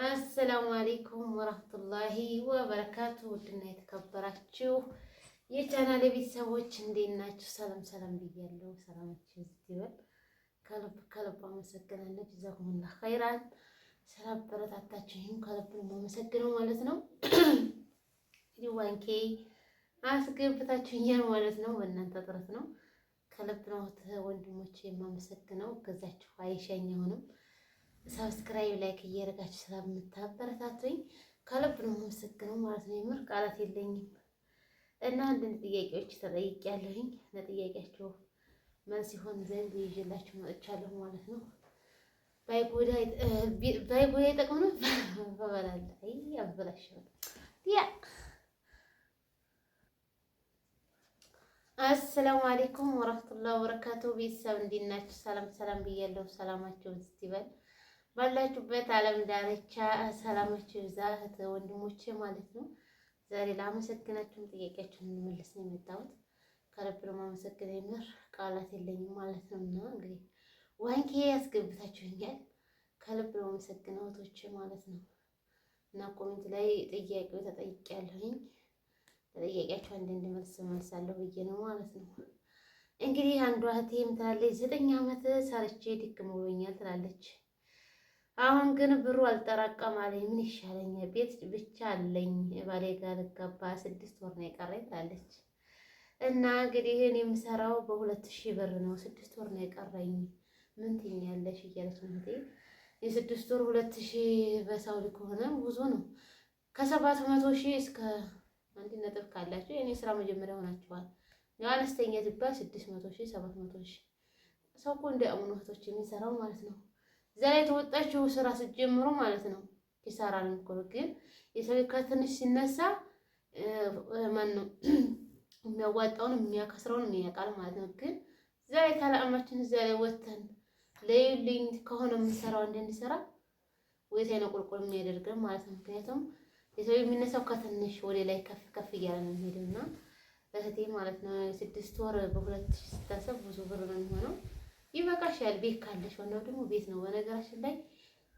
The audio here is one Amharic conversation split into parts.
السلام عليكم ورحمة الله وبركاته። ውድና የተከበራችሁ የቻናሌ ቤተሰቦች እንዴት ናችሁ? ሰላም ሰላም ብያለሁ። ሰላማችሁ ይበል። ከልብ ከልብ አመሰግናለሁ። جزاكم الله خيرا ስላበረታታችሁኝ ከልብ ነው የማመሰግነው ማለት ነው። እንግዲህ 1K አስገብታችሁኛል ማለት ነው። በእናንተ ጥረት ነው። ከልብ ነው ወንድሞች የማመሰግነው። ገዛችሁ አይሻኝ አሁንም subscribe like እያደረጋችሁ ስለምታበረታቱኝ ከልብ ነው የማመሰግነው ማለት ነው። የምር ቃላት የለኝም እና አንዳንድ ጥያቄዎች ተጠይቄያለሁኝ። ለጥያቄያቸው መልስ ይሆን ዘንድ ይዤላችሁ መጥቻለሁ ማለት ነው። ባይጎዳ ይጠቅም ነው በበላለ አይ አበላሸው ያ السلام عليكم ورحمة الله وبركاته። ቤተሰብ እንዴት ናችሁ? ሰላም ሰላም ብያለሁ። ሰላማችሁ ይበል ባላችሁበት ዓለም ዳርቻ ሰላማችሁ ይብዛ እህት ወንድሞቼ ማለት ነው። ዛሬ ላመሰግናችሁም ጥያቄያችሁን እንመልስ ነው የመጣሁት። ከልብ ነው የማመሰግነው፣ የምር ቃላት የለኝም ማለት ነው። እና እንግዲህ 1K ያስገብታችሁኛል። ከልብ ነው የማመሰግነው እህቶቼ ማለት ነው። እና comment ላይ ጥያቄው ተጠይቄያለሁኝ። ለጥያቄያችሁ አንዳንድ መልስ መልሳለሁ ብዬ ነው ማለት ነው። እንግዲህ አንዷ እህቴም ትላለች 9 ዓመት ሰርቼ ድክም ብሎኛል ትላለች። አሁን ግን ብሩ አልጠራቀም አለኝ። ምን ይሻለኛል? ቤት ብቻ አለኝ፣ ባሌ ጋር ልጋባ 6 ወር ነው የቀረኝ ትላለች። እና እንግዲህ እኔ የምሰራው በ2000 ብር ነው፣ 6 ወር ነው የቀረኝ፣ ምን ትይኛለሽ እያለች ነው እህቴ። የ6 ወር 2000 በሳውዲ ከሆነ ብዙ ነው። ከ700,000 እስከ አንድ ነጥብ ካላቸው የኔ ስራ መጀመሪያ ሆናችኋል። አነስተኛ ሲባል 600,000፣ 700,000። ሰው እኮ እንደ አምኖ እህቶች የሚሰራው ማለት ነው። እዛ ላይ ተወጣችሁ ስራ ስትጀምሩ ማለት ነው ኪሳራ ነው እኮ። ግን የሰው ከትንሽ ሲነሳ ማን ነው የሚያዋጣውን የሚያከስረውን የሚያውቃል ማለት ነው። ግን እዛ ላይ ካለአማችን እዛ ላይ ወተን ለዩልኝ ከሆነ የምንሰራው እንድንሰራ ወይት አይነ ቁልቁል የሚያደርገን ማለት ነው። ምክንያቱም የሰው የሚነሳው ከትንሽ ወደ ላይ ከፍ ከፍ እያለ ነው የሚሄደው እና እህቴ ማለት ነው 6 ወር በ2000 ስታሰብ ብዙ ብር ነው የሚሆነው። ይበቃሻል። ቤት ካለሽ፣ ዋናው ደግሞ ቤት ነው። በነገራችን ላይ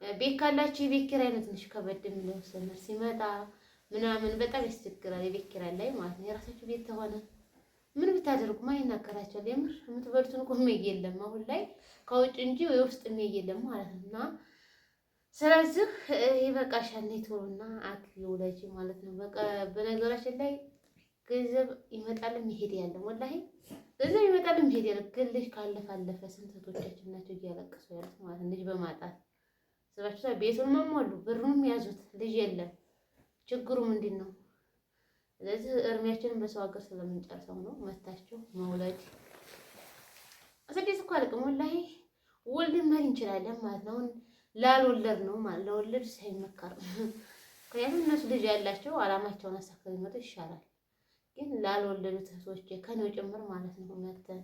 ቤት ካላችሁ የቤት ኪራይ ነው ትንሽ ከበድ የሚለው፣ summer ሲመጣ ምናምን በጣም ያስቸግራል። የቤት ኪራይ ላይ ማለት ነው። የራሳችሁ ቤት ተሆነ ምን ብታደርጉ ማን ይናገራቸዋል? የምር የምትበሉትን እኮ የለም አሁን ላይ ከውጭ እንጂ የውስጥ የለም ማለት ነው። እና ስለዚህ ይበቃሻል። ቶሎና አግቢ፣ ውለጂ ማለት ነው። በቃ በነገራችን ላይ ገንዘብ ይመጣልም ይሄድ ያለ፣ ወላሂ ገንዘብ ይመጣልም ይሄድ ያለ፣ ግን ልጅ ካለፈ አለፈ። ስንት እህቶቻችን ናቸው እያለቀሱ ያሉት ማለት ነው፣ ልጅ በማጣት ስባችሁ። ቤቱን መሞሉ ብሩንም ያዙት፣ ልጅ የለም። ችግሩ ምንድን ነው? ስለዚህ እድሜያችንን በሰው ሀገር ስለምንጨርሰው ነው። መታችሁ መውለድ ስደት እኮ አልቅም፣ ወላሂ ወልደን መሄድ እንችላለን ማለት ነው። አሁን ላልወለድ ነው ማለት ለወለድ ሳይመከርም፣ ምክንያቱም እነሱ ልጅ ያላቸው አላማቸውን አሳክተው ቢመጡ ይሻላል። ግን ላልወለዱት እህቶቼ ከኔው ጭምር ማለት ነው መተን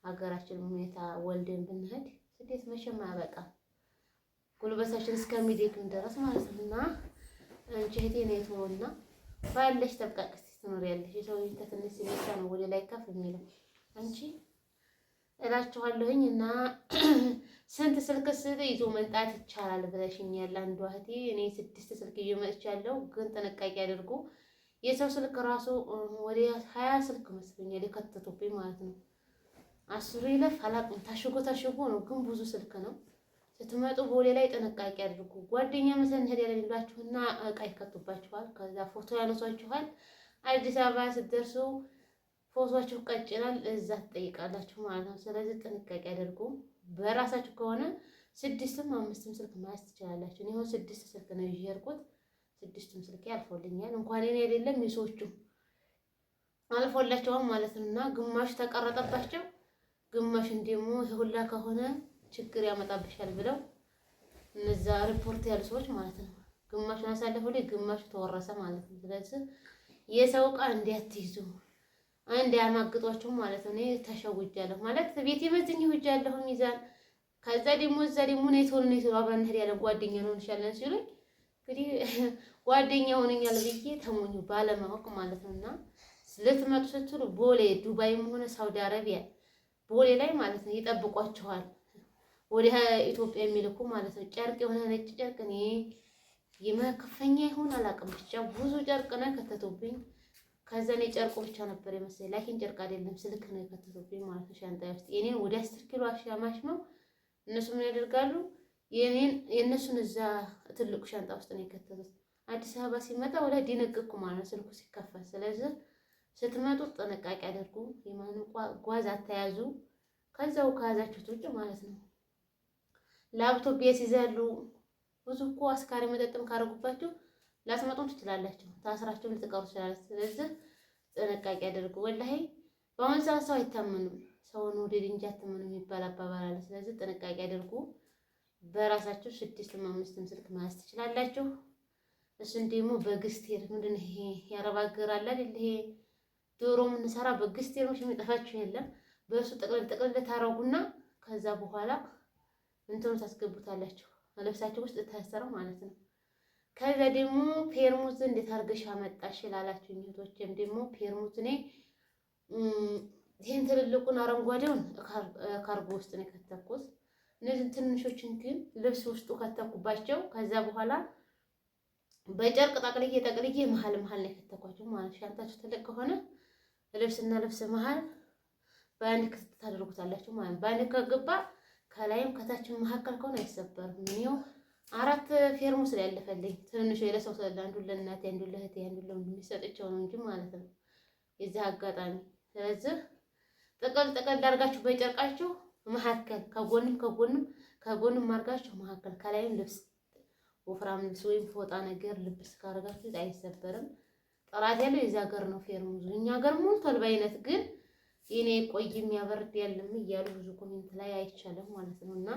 ሀገራችን ሁኔታ ወልደን ብንሄድ ስደት መቼም አያበቃም፣ ጉልበታችን እስከሚደክም ድረስ ማለት ነው። እና አንቺ እህቴ ነይ ተወውና ባለሽ ተብቃቅስ ትኖሪያለሽ። የሰው ልጅ ከትንሽ ሲነሳ ነው ወደ ላይ ከፍ የሚለው አንቺ እላችኋለሁኝ። እና ስንት ስልክስ ይዞ መምጣት ይቻላል ብለሽኛል አንዷ እህቴ። እኔ ስድስት ስልክ ይዤ መጥቻለሁ፣ ግን ጥንቃቄ አድርጉ። የሰው ስልክ ራሱ ወደ 20 ስልክ መስሎኛል የከተቱብኝ ማለት ነው። 10ሩ ይለፍ አላውቅም። ታሽጎ ታሽጎ ነው፣ ግን ብዙ ስልክ ነው። ስትመጡ ቦሌ ላይ ጥንቃቄ አድርጉ። ጓደኛ መሰል እንሄዳለን ይሏችሁና እቃ ይከቱባችኋል። ከዛ ፎቶ ያነሷችኋል። አዲስ አበባ ስትደርሱ ፎቶችሁ ቀጭናል፣ እዛ ትጠይቃላችሁ ማለት ነው። ስለዚህ ጥንቃቄ አድርጉ። በራሳችሁ ከሆነ ስድስትም አምስትም ስልክ መያዝ ትችላላችሁ። እኔ አሁን ስድስት ስልክ ነው ይዤ የሄድኩት። ስድስቱም ስልክ አልፎልኛል። እንኳን እኔ አይደለም የሰዎቹ አልፎላቸዋል ማለት ነው። እና ግማሹ ተቀረጠባቸው፣ ግማሹን ደግሞ ሁላ ከሆነ ችግር ያመጣብሻል ብለው እነዛ ሪፖርት ያሉ ሰዎች ማለት ነው። ግማሹን አሳለፉልኝ፣ ግማሹ ተወረሰ ማለት ነው። ስለዚህ የሰው ዕቃ እንዲያትይዙ እንዲያማግጧቸው ማለት ነው። እኔ ተሸውጃለሁ ማለት ቤት የመዝኝ ውጃለሁ ሚዛን። ከዛ ደግሞ እዛ ደግሞ ነይ ቶሎ ነይ ቶሎ አብረን እንሄዳለን ጓደኛ ነው እንሻለን ሲሉኝ እንግዲህ ጓደኛ ሆነኛል ብዬ ተሞኙ ባለማወቅ ማለት ነው። እና ልትመጡ ስትሉ ቦሌ ዱባይም ሆነ ሳውዲ አረቢያ ቦሌ ላይ ማለት ነው ይጠብቋችኋል። ወደ ኢትዮጵያ የሚልኩ ማለት ነው። ጨርቅ የሆነ ነጭ ጨርቅ እኔ የመከፈኛ ይሁን አላውቅም፣ ብቻ ብዙ ጨርቅ ነው የከተቱብኝ። ከዛ እኔ ጨርቁ ብቻ ነበር የመሰለኝ፣ ላኪን ጨርቅ አይደለም ስልክ ነው የከተቱብኝ ማለት ነው። ሻንጣ ውስጥ የኔን ወደ 10 ኪሎ አሻማሽ ነው። እነሱ ምን ያደርጋሉ? የኔን የእነሱን እዛ ትልቁ ሻንጣ ውስጥ ነው የከተቱት። አዲስ አበባ ሲመጣ ወደ ደነገጥኩ ማለት ነው ስልኩ ሲከፈት። ስለዚህ ስትመጡ ጥንቃቄ አድርጉ። የማንም ጓዝ አተያዙ፣ ከዛው ከያዛችሁት ውጭ ማለት ነው። ላፕቶፕ ያስይዛሉ። ብዙ እኮ አስካሪ መጠጥም ካደረጉባችሁ ላትመጡም ትችላላችሁ፣ ታስራችሁም ልትቀሩ ትችላላችሁ። ስለዚህ ጥንቃቄ አድርጉ። ወላሂ በአሁን ሰዓት ሰው አይታመኑም። ሰውን ውደድ እንጂ አትመኑ የሚባል አባባል አለ። ስለዚህ ጥንቃቄ አድርጉ። በራሳችሁ ስድስትም አምስትም ስልክ መያዝ ትችላላችሁ። እሱን ደግሞ በግስቴር ምንድን ነው ይሄ የአረብ ሀገር አለ አይደል? ይሄ ዶሮ የምንሰራ በግስቴር መቼም የሚጠፋችሁ የለም። በእሱ ጥቅልል ጥቅልል ታረጉና ከዛ በኋላ እንትኑ ታስገቡታላችሁ ልብሳችሁ ውስጥ ታሰረው ማለት ነው። ከዛ ደግሞ ፔርሙዝ እንዴት አድርገሽ አመጣሽ ላላችሁ እህቶቼም ደግሞ ፔርሙዝ እኔ ይሄን ትልልቁን አረንጓዴውን ካርጎ ውስጥ ነው የከተኩት። እነዚህን ትንሾችን ግን ልብስ ውስጡ ከተኩባቸው። ከዛ በኋላ በጨርቅ ጠቅልዬ ጠቅልዬ መሀል መሀል ነው የከተኳቸው ማለት። ሻንጣችሁ ትልቅ ከሆነ ልብስና ልብስ መሀል በአንድ ክት ታደርጉታላችሁ ማለት። በአንድ ከገባ ከላይም ከታችም መካከል ከሆነ አይሰበርም። እኔው አራት ፌርሙስ ላይ ያለፈልኝ ትንንሽ ለሰው ስለ አንዱ ለእናቴ፣ አንዱ ለእህቴ፣ አንዱ ለወንድሜ ሰጥቼው ነው እንጂ ማለት ነው የዚህ አጋጣሚ። ስለዚህ ጥቅል ጥቅል አድርጋችሁ በጨርቃችሁ መካከል ከጎንም ከጎንም ከጎንም አድርጋችሁ መካከል ከላይም ልብስ ወፍራም ልብስ ወይም ፎጣ ነገር ልብስ ካደረጋችሁ አይሰበርም። ጥራት ያለው የዚህ ሀገር ነው ፌርሙዙ። እኛ ሀገር ሞልቷል በአይነት ግን የኔ ቆይም ያበርድ ያለም እያሉ ብዙ comment ላይ አይቻልም ማለት ነው። እና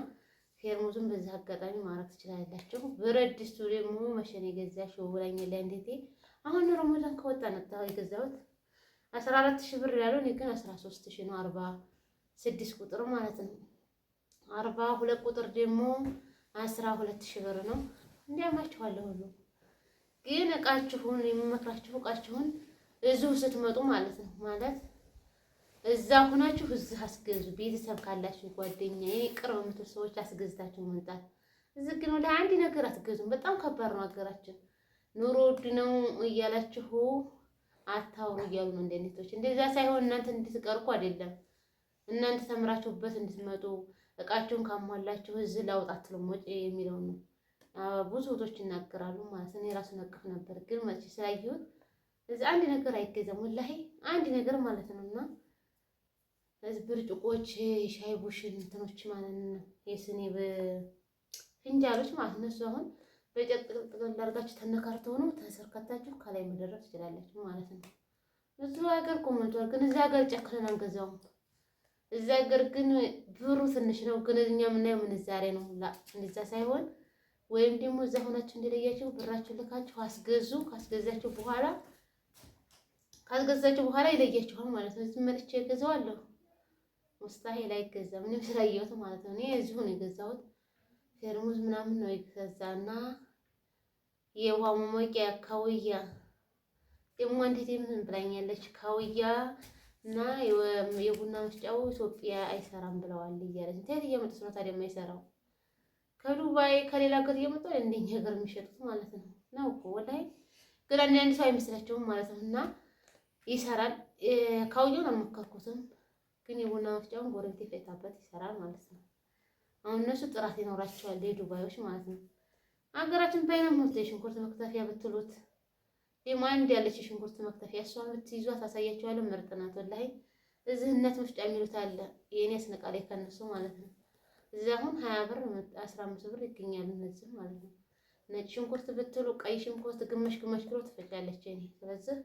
ፌርሙዙን በዚህ አጋጣሚ ማድረግ ትችላላችሁ። ብረት ድስቱ ደግሞ መቼ ነው የገዛሽው ብላኛለች አንዴቴ። አሁን ረመዳን ከወጣ ነው የገዛሁት 14,000 ብር ያለው፣ እኔ ግን 13,000 ነው። 46 ቁጥር ማለት ነው። 42 ቁጥር ደግሞ 12,000 ብር ነው። እንዲያማችኋለሁ ሁሉ ግን እቃችሁን የምመክራችሁ እቃችሁን እዚሁ ስትመጡ ማለት ነው፣ ማለት እዛ ሁናችሁ እዚህ አስገዙ። ቤተሰብ ካላችሁ ጓደኛ፣ የኔ ቅርብ የምትሉ ሰዎች አስገዝታችሁ መምጣት። እዚህ ግን ወደ አንድ ነገር አትገዙም። በጣም ከባድ ነው ሀገራችን። ኑሮ ውድ ነው እያላችሁ አታውሩ እያሉ ነው እንደኔቶች። እንደዛ ሳይሆን እናንተ እንድትቀርኩ አይደለም፣ እናንተ ተምራችሁበት እንድትመጡ እቃችሁን ካሟላችሁ እዚህ ላውጣ አትሉም ወጪ የሚለውን ነው ብዙ እህቶች ይናገራሉ ማለት ነው። እኔ ራሱ ነቅፍ ነበር፣ ግን መቼ ስላየሁት እዚህ አንድ ነገር አይገዛም፣ ወላሂ አንድ ነገር ማለት ነው። እና እዚህ ብርጭቆች፣ ሻይ ቡሽን እንትኖች ማለት ነው፣ የስኒ ፍንጃሎች ማለት ነው። እነሱ አሁን በጨርቅ ጥቅጥቅ አድርጋችሁ ተነካርተው ነው ተሰርካታችሁ ከላይ መደረብ ትችላላችሁ ማለት ነው። እዚሁ ሀገር እኮ ሞልቷል፣ ግን እዚህ ሀገር ጨክነን አንገዛውም። እዚህ ሀገር ግን ብሩ ትንሽ ነው፣ ግን እኛ የምናየው ምንዛሬ ነው። እንደዛ ሳይሆን ወይም ደግሞ እዛ ሆናችሁ እንደለያችሁ ብራችሁ ልካችሁ አስገዙ። ካስገዛችሁ በኋላ ይለያችኋል ማለት ነው። እዚህ መጥቼ እገዛዋለሁ። ሙስታሂል አይገዛም። እኔም ስላየሁት ማለት ነው። እኔ እዚሁ ነው የገዛሁት። ፌርሙዝ ምናምን ነው የገዛና የውሃ መሞቂያ ካውያ ደግሞ አንዲት ምን ብላኛለች? ካውያ እና የቡና መፍጫው ኢትዮጵያ አይሰራም ብለዋል እያለች እንዴት እየመጡት ነው ታዲያ የማይሰራው? ከዱባይ ከሌላ ሀገር እየመጡ እንደኛ ሀገር የሚሸጡት ማለት ነው። ነው እኮ ወላሂ ግን አንዳንድ ሰው አይመስላቸውም ማለት ነው። እና ይሰራል። ካውያውን አልሞከርኩትም፣ ግን የቡና መፍጫውን ጎረቤቴ ፈጭታበት ይሰራል ማለት ነው። አሁን እነሱ ጥራት ይኖራቸዋል የዱባዮች ማለት ነው። ሀገራችን በአይነት ሞልቶ የሽንኩርት መክተፊያ ብትሉት ደግሞ አንድ ያለች የሽንኩርት መክተፊያ እሷን ብትይዟት ታሳያቸዋለሁ። ምርጥ ናት ወላሂ። እዚህ እነት መፍጫ የሚሉት አለ። የኔ አስነቃላይ ከነሱ ማለት ነው። እዚህ አሁን 20 ብር 15 ብር ይገኛሉ እነዚህ ማለት ነው። ነጭ ሽንኩርት ብትሉ ቀይ ሽንኩርት ግማሽ ግማሽ ኪሎ ትፈጫለች የኔ። ስለዚህ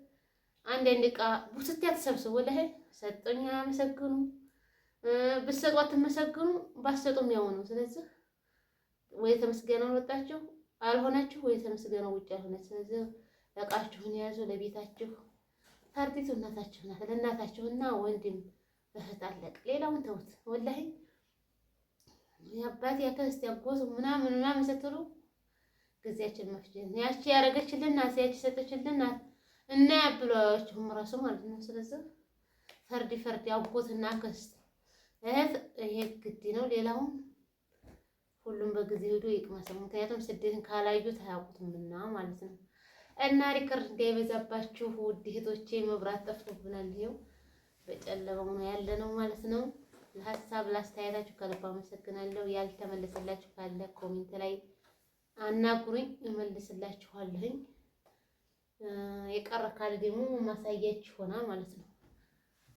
አንድ አንድ ዕቃ ቡትት ያተሰብስቡ ወላሂ ሰጠኝ አያመሰግኑ፣ ብትሰጡ አትመሰግኑ፣ ባትሰጡም ያው ነው። ስለዚህ ወይ ተመስገነው ወጣችሁ አልሆናችሁ ወይ ተመስገነው ውጭ አልሆናችሁ። ስለዚህ እቃችሁን ያዙ ለቤታችሁ። ታርቲቱ እናታችሁ ናት። ለእናታችሁና ወንድም እህት አለቅ። ሌላውን ተውት። ወላሂ የአባት ያክስት ያጎት ምናምን ምናምን ስትሉ ጊዜያችን መፍጀት ያቺ ያደረገችልን ናት፣ ያቺ ሰጠችልን ናት እና ያብሏችሁም ራሱ ማለት ነው። ስለዚህ ፈርድ ፈርድ ያጎትና አክስት እህት ይሄ ግድ ነው። ሌላውን ሁሉም በጊዜ ሄዶ ይቅመሰው። ምክንያቱም ስደትን ካላዩት አያውቁትምና ማለት ነው። እና record እንዳይበዛባችሁ ውድ እህቶቼ፣ መብራት ጠፍቶብናል። ይኸው በጨለማው ነው ያለነው ማለት ነው። ለሀሳብ ለአስተያየታችሁ ከልብ አመሰግናለሁ። ያልተመለሰላችሁ ካለ comment ላይ አናግሩኝ፣ እመልስላችኋለሁኝ። የቀረ ካለ ደግሞ ማሳያችሁ ይሆናል ማለት ነው።